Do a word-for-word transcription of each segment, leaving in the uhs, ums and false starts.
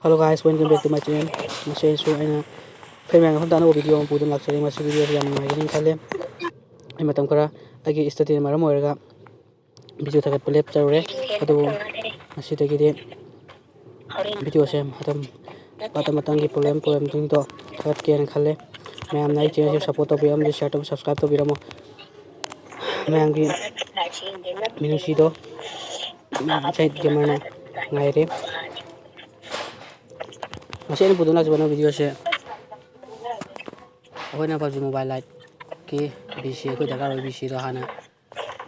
Hello guys, welcome back to my channel. ꯃꯁꯤꯁꯨ ꯑꯩꯅ friend ꯃꯌꯥꯝ ꯃꯐꯝꯗ ꯑꯅꯧꯕ video ꯑꯃ ꯄꯨꯗꯨꯅ ꯂꯥꯛꯆꯔꯦ꯫ ꯃꯁꯤ video ꯑꯁꯤ ꯌꯥꯝ ꯅꯨꯡꯉꯥꯏꯒꯅꯤ ꯈꯜꯂꯦ꯫ ꯑꯩ ꯃꯇꯝ ꯈꯔ ꯑꯩꯒꯤ study ꯅ ꯃꯔꯝ ꯑꯣꯏꯔꯒ video ꯊꯥꯒꯠꯄ ꯂꯦꯞꯆꯔꯨꯔꯦ꯫ ꯑꯗꯨꯕꯨ ꯉꯁꯤꯗꯒꯤꯗꯤ video ꯁꯦ ꯑꯗꯨꯝ ꯃꯇꯝ ꯃꯇꯝꯒꯤ problem problemꯁꯤꯡꯗꯣ ꯊꯥꯒꯠꯀꯦꯅ ꯈꯜꯂꯦ꯫ ꯃꯌꯥꯝꯅ ꯑꯩ channel ꯁꯤ support ꯇꯧꯕꯤꯔꯝꯃꯗꯤ share ꯇꯧꯕ, subscribe ꯇꯧꯕꯤꯔꯝꯃꯣ꯫ ꯃꯌꯥꯝꯒꯤ ꯃꯤꯅꯨꯡꯁꯤꯗꯣ ꯃꯌꯥꯝ ꯁꯥꯏꯠ gamer ꯅ ꯉꯥꯏꯔꯦ꯫ ꯉꯁꯤ ꯑꯩꯅ ꯄꯨꯗꯨꯅ ꯂꯥꯛꯆꯕ video ꯁꯦ ꯑꯩꯈꯣꯏꯅ PUBG Mobile Lite ꯀꯤ B C ꯑꯩꯈꯣꯏ ꯗꯔꯀꯥꯔ ꯑꯣꯏ꯫ B C ꯗꯣ ꯍꯥꯟꯅ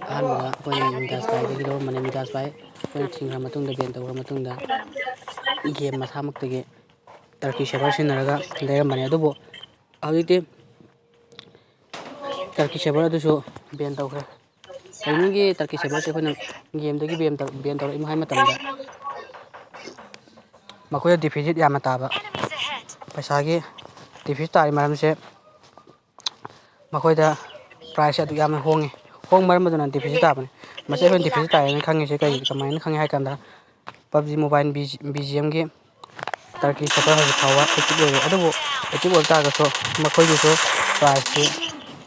ꯑꯍꯥꯟꯕꯗ ꯑꯩꯈꯣꯏꯅ ꯃꯤꯗꯥꯁ ꯚꯥꯏꯗꯒꯤ ꯂꯧꯔꯝꯕꯅꯦ꯫ ꯃꯤꯗꯥꯁ ꯚꯥꯏ ꯑꯩꯈꯣꯏꯅ ꯊꯤꯡꯈ꯭ꯔ ꯃꯇꯨꯡꯗ, ban ꯇꯧꯈ꯭ꯔ ꯃꯇꯨꯡꯗ, game ꯃꯁꯥꯃꯛꯇꯒꯤ Turkey server ꯁꯤꯖꯤꯟꯅꯔꯒ ꯂꯩꯔꯝꯕꯅꯦ꯫ ꯑꯗꯨꯕꯨ ꯍꯧꯖꯤꯛꯇꯤ Turkey server ꯑꯗꯨꯁꯨ ban ꯇꯧꯈ꯭ꯔꯦ꯫ ꯀꯩꯅꯣꯒꯤ Turkey server ꯁꯦ ꯑꯩꯈꯣꯏꯅ game ꯗꯒꯤ ban ꯇꯧ-, ban ꯇꯧꯔꯛꯏꯅꯣ ꯍꯥꯏ ꯃꯇꯝꯗ, ꯃꯈꯣꯏꯗ deficit ꯌꯥꯝꯅ ꯇꯥꯕ, ꯄꯩꯁꯥꯒꯤ deficit ꯇꯥꯔꯤ ꯃꯔꯝꯁꯦ, ꯃꯈꯣꯏꯗ price ꯁꯦ ꯑꯗꯨꯛ ꯌꯥꯝꯅ ꯍꯣꯡꯉꯤ꯫ ꯍꯣꯡꯕ ꯃꯔꯝ ꯑꯗꯨꯅ deficit ꯇꯥꯕꯅꯤ꯫ ꯃꯁꯤ ꯑꯩꯈꯣꯏꯅ deficit ꯇꯥꯏ ꯍꯥꯏꯅ ꯈꯪꯉꯤꯁꯦ ꯀꯩ, ꯀꯃꯥꯏꯅ ꯈꯪꯉꯤ ꯍꯥꯏ ꯀꯥꯟꯗ, PUBG Mobile B G M ꯒꯤ Turkey server ꯍꯧꯖꯤꯛ ꯐꯥꯎꯕ active ꯑꯣꯏꯔꯤ꯫ ꯑꯗꯨꯕꯨ active ꯑꯣꯏꯕ ꯇꯥꯔꯒꯁꯨ ꯃꯈꯣꯏꯒꯤꯁꯨ price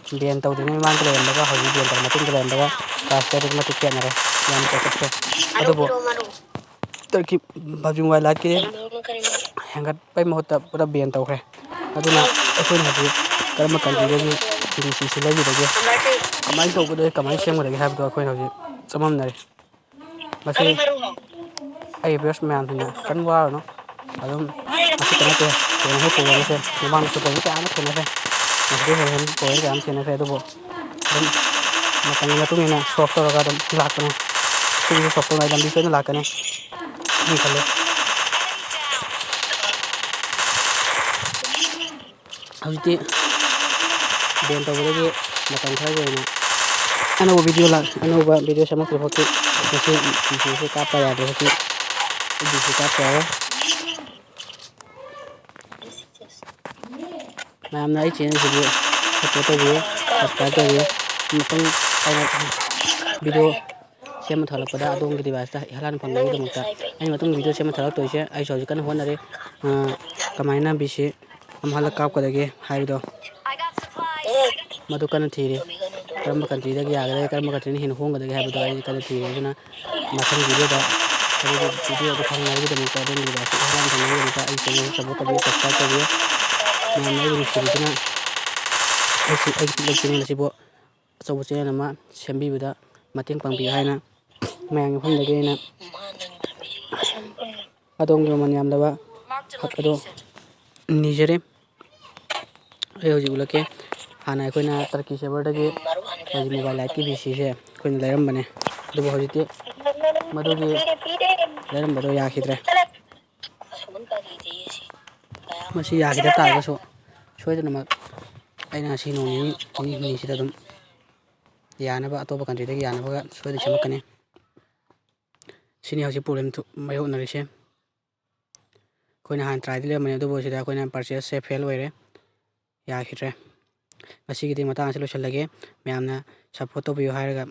ꯁꯤ ban ꯇꯧꯗ꯭ꯔꯤꯉꯩ ꯃꯃꯥꯡꯗ ꯂꯩꯔꯝꯕꯒ ꯍꯧꯖꯤꯛ ban ꯇꯧꯔ ꯃꯇꯨꯡꯗ ꯂꯩꯔꯝꯕꯒ price ꯁꯦ ꯑꯗꯨꯛꯀꯤ ꯃꯇꯤꯛ ꯈꯦꯠꯅꯔꯦ, ꯌꯥꯝꯅ ꯆꯥꯎꯈꯠꯈ꯭ꯔꯦ꯫ ꯑꯗꯨꯕꯨ Turkey, PUBG Mobile Lite ꯀꯤ ꯍꯦꯟꯒꯠꯄꯩ ꯃꯍꯨꯠꯇ ꯄꯨꯔꯥ ban ꯇꯧꯈ꯭ꯔꯦ꯫ ꯑꯗꯨꯅ ꯑꯩꯈꯣꯏꯅ ꯍꯧꯖꯤꯛ ꯀꯔꯝꯕ country ꯗꯒꯤ B C ꯁꯤ ꯂꯩꯒꯗꯒꯦ, ꯀꯃꯥꯏꯅ ꯇꯧꯒꯗꯒꯦ, ꯀꯃꯥꯏꯅ ꯁꯦꯝꯒꯗꯒꯦ ꯍꯥꯏꯕꯗꯣ ꯑꯩꯈꯣꯏꯅ ꯍꯧꯖꯤꯛ ꯆꯃꯝꯅꯔꯦ꯫ ꯃꯁꯤ ꯑꯩ viewers ꯃꯌꯥꯝꯁꯤꯡꯅ ꯀꯔꯤꯝ ꯋꯥꯔꯨꯅꯨ꯫ ꯑꯗꯨꯝ ꯃꯁꯤ ꯀꯩꯅꯣ ꯇꯧꯋꯦ, ꯊꯦꯡꯅꯈ꯭ꯔꯦ problemꯁꯦ꯫ ꯃꯃꯥꯡꯗꯁꯨ problem ꯀꯌꯥ ꯑꯃ ꯊꯦꯡꯅꯈ꯭ꯔꯦ꯫ ꯃꯁꯤꯗꯩ ꯍꯦꯟꯅ ꯍꯦꯟꯅ problem ꯀꯌꯥ ꯑꯃ ꯊꯦꯡꯅꯈ꯭ꯔꯦ꯫ ꯑꯗꯨꯕꯨ ꯑꯗꯨꯝ ꯃꯇꯝꯒꯤ ꯃꯇꯨꯡ ꯏꯟꯅ solve ꯇꯧꯔꯒ ꯑꯗꯨꯝ ꯂꯥꯛꯀꯅꯤ꯫ ꯁꯤꯒꯤꯁꯨ solve ꯇꯧꯅꯉꯥꯏ ꯂꯝꯕꯤ ꯁꯣꯏꯗꯅ ꯂꯥꯛꯀꯅꯤ ꯍꯥꯏꯅ ꯈꯜꯂꯤ꯫ ꯍꯧꯖꯤꯛꯇꯤ ban ꯇꯧꯕꯗꯒꯤ ꯃꯇꯝ ꯈꯔꯒꯤ ꯑꯣꯏꯅ ꯑꯅꯧꯕ video ꯂꯥꯛ-, ꯑꯅꯧꯕ video ꯁꯦꯝꯃꯛꯇ꯭ꯔꯤ ꯐꯥꯎꯗꯤ ꯃꯁꯤ B C ꯁꯤ ꯀꯥꯞꯄ ꯌꯥꯗ꯭ꯔꯦ꯫ ꯍꯧꯖꯤꯛ B C ꯀꯥꯞꯄ ꯌꯥꯔꯣꯏ꯫ ꯃꯌꯥꯝꯅ ꯑꯩ channel ꯁꯤꯕꯨ support ꯇꯧꯕꯤꯌꯨ, subscribe ꯇꯧꯕꯤꯌꯨ꯫ ꯃꯇꯨꯡ ꯑꯩꯅ video ꯁꯦꯝꯕ ꯊꯣꯛꯂꯛꯄꯗ ꯑꯗꯣꯝꯒꯤ ꯗꯤꯚꯥꯏꯁꯇ ꯍꯦꯂꯥꯟ ꯐꯪꯅꯕꯒꯤꯗꯃꯛꯇ ꯑꯩꯅ ꯃꯇꯨꯡ ꯚꯤꯗꯤꯑꯣ ꯁꯦꯝꯕ ꯊꯣꯛꯂꯛꯇꯣꯏꯁꯦ꯫ ꯑꯩꯁꯨ ꯍꯧꯖꯤꯛ ꯀꯟꯅ ꯍꯣꯠꯅꯔꯤ꯫ ꯑ, ꯀꯃꯥꯏꯅ ꯕꯤ ꯁꯤ ꯑꯃꯨꯛ ꯍꯜꯂꯛ ꯀꯥꯞꯀꯗꯒꯦ ꯍꯥꯏꯕꯗꯣ꯫ ꯃꯗꯨ ꯀꯟꯅ ꯊꯤꯔꯤ꯫ ꯀꯔꯝꯕ ꯀꯟꯇ꯭ꯔꯤꯗꯒꯤ ꯌꯥꯒꯗꯒꯦ, ꯀꯔꯝꯕ ꯀꯟꯇ꯭ꯔꯤꯅ ꯍꯦꯟꯅ ꯍꯣꯡꯒꯗꯒꯦ ꯍꯥꯏꯕꯗꯣ ꯑꯩ ꯀꯟꯅ ꯊꯤꯔꯤ꯫ ꯑꯗꯨꯅ ꯃꯊꯪ ꯚꯤꯗꯤꯑꯣꯗ, ꯑꯗꯨꯒꯤ ꯚꯤꯗꯤꯑꯣ ꯑꯗꯨ ꯐꯪꯅꯕꯒꯤꯗꯃꯛꯇ ꯑꯗꯣꯝꯒꯤ ꯗꯤꯚꯥꯏꯁꯇ ꯍꯦꯂꯥꯟ ꯐꯪꯅꯕꯒꯤꯗꯃꯛꯇ ꯑꯩ ꯆꯦꯅꯦꯜ ꯁꯞꯄꯣꯔꯠ ꯇꯧꯕꯤꯌꯨ, ꯁꯕꯁꯀ꯭ꯔꯥꯏꯕ ꯇꯧꯕꯤꯌꯨ꯫ ꯃꯌꯥꯝꯅ ꯑꯩꯕꯨ ꯅꯨꯡꯁꯤꯕꯤꯗꯨꯅ ꯑꯩꯁꯤ, ꯑꯩꯒꯤ ꯄꯤꯛꯂꯤꯕ ꯆꯦꯅꯦꯜ ꯑꯁꯤꯕꯨ ꯑꯆꯧꯕ ꯆꯦꯅꯦꯜ ꯑꯃ ꯁꯦꯝꯕꯤꯕꯗ ꯃꯇꯦꯡ ꯄꯥꯡꯕꯤꯌꯨ ꯍꯥꯏꯅ ꯃꯌꯥꯝꯒꯤ ꯃꯐꯝꯗꯒꯤ ꯑꯩꯅ ꯑꯗꯣꯝꯒꯤ ꯃꯃꯜ ꯌꯥꯝꯂꯕ ꯍꯛ ꯑꯗꯨ ꯅꯤꯖꯔꯤ꯫ ꯑꯩ ꯍꯧꯖꯤꯛ ꯎꯠꯂꯛꯀꯦ꯫ ꯍꯥꯟꯅ ꯑꯩꯈꯣꯏꯅ ꯇꯔꯀꯤ ꯁꯦꯕꯔꯗꯒꯤ ꯍꯧꯖꯤꯛ ꯃꯣꯕꯥꯏꯜ ꯂꯥꯏꯠꯀꯤ ꯕꯤ ꯁꯤꯁꯦ ꯑꯩꯈꯣꯏꯅ ꯂꯩꯔꯝꯕꯅꯦ, ꯑꯗꯨꯕꯨ ꯍꯧꯖꯤꯛꯇꯤ ꯃꯗꯨꯒꯤ ꯂꯩꯔꯝꯕꯗꯣ ꯌꯥꯈꯤꯗ꯭ꯔꯦ꯫ ꯃꯁꯤ ꯌꯥꯈꯤꯗ ꯇꯥꯔꯒꯁꯨ ꯁꯣꯏꯗꯅꯃꯛ ꯑꯩꯅ ꯉꯁꯤ ꯅꯣꯡ ꯅꯤꯅꯤ, ꯅꯤꯅꯤ ꯍꯨꯝꯅꯤꯁꯤꯗ ꯑꯗꯨꯝ ꯌꯥꯅꯕ, ꯑꯇꯣꯞꯄ ꯀꯟꯇ꯭ꯔꯤꯗꯒꯤ ꯌꯥꯅꯕꯒ ꯁꯣꯏꯗꯅ ꯁꯦꯝꯂꯛꯀꯅꯤ꯫ ꯁꯤꯅꯤ ꯍꯧꯖꯤꯛ ꯄ꯭ꯔꯣꯕ꯭ꯂꯦꯝ ꯊꯣꯛ-, ꯃꯥꯌꯣꯛꯅꯔꯤꯁꯦ꯫ ꯑꯩꯈꯣꯏꯅ ꯍꯥꯟꯅ ꯇ꯭ꯔꯥꯏꯗꯤ ꯂꯩꯔꯝꯕꯅꯤ, ꯑꯗꯨꯕꯨ ꯁꯤꯗ ꯑꯩꯈꯣꯏꯅ ꯄꯔꯆꯦꯁꯁꯦ ꯐꯦꯜ ꯑꯣꯏꯔꯦ, ꯌꯥꯈꯤꯗ꯭ꯔꯦ꯫ ꯉꯁꯤꯒꯤꯗꯤ ꯃꯇꯥꯡ ꯑꯁꯤ ꯂꯣꯏꯁꯤꯜꯂꯒꯦ꯫ ꯃꯌꯥꯝꯅ ꯁꯞꯄꯣꯔꯠ ꯇꯧꯕꯤꯌꯨ ꯍꯥꯏꯔꯒ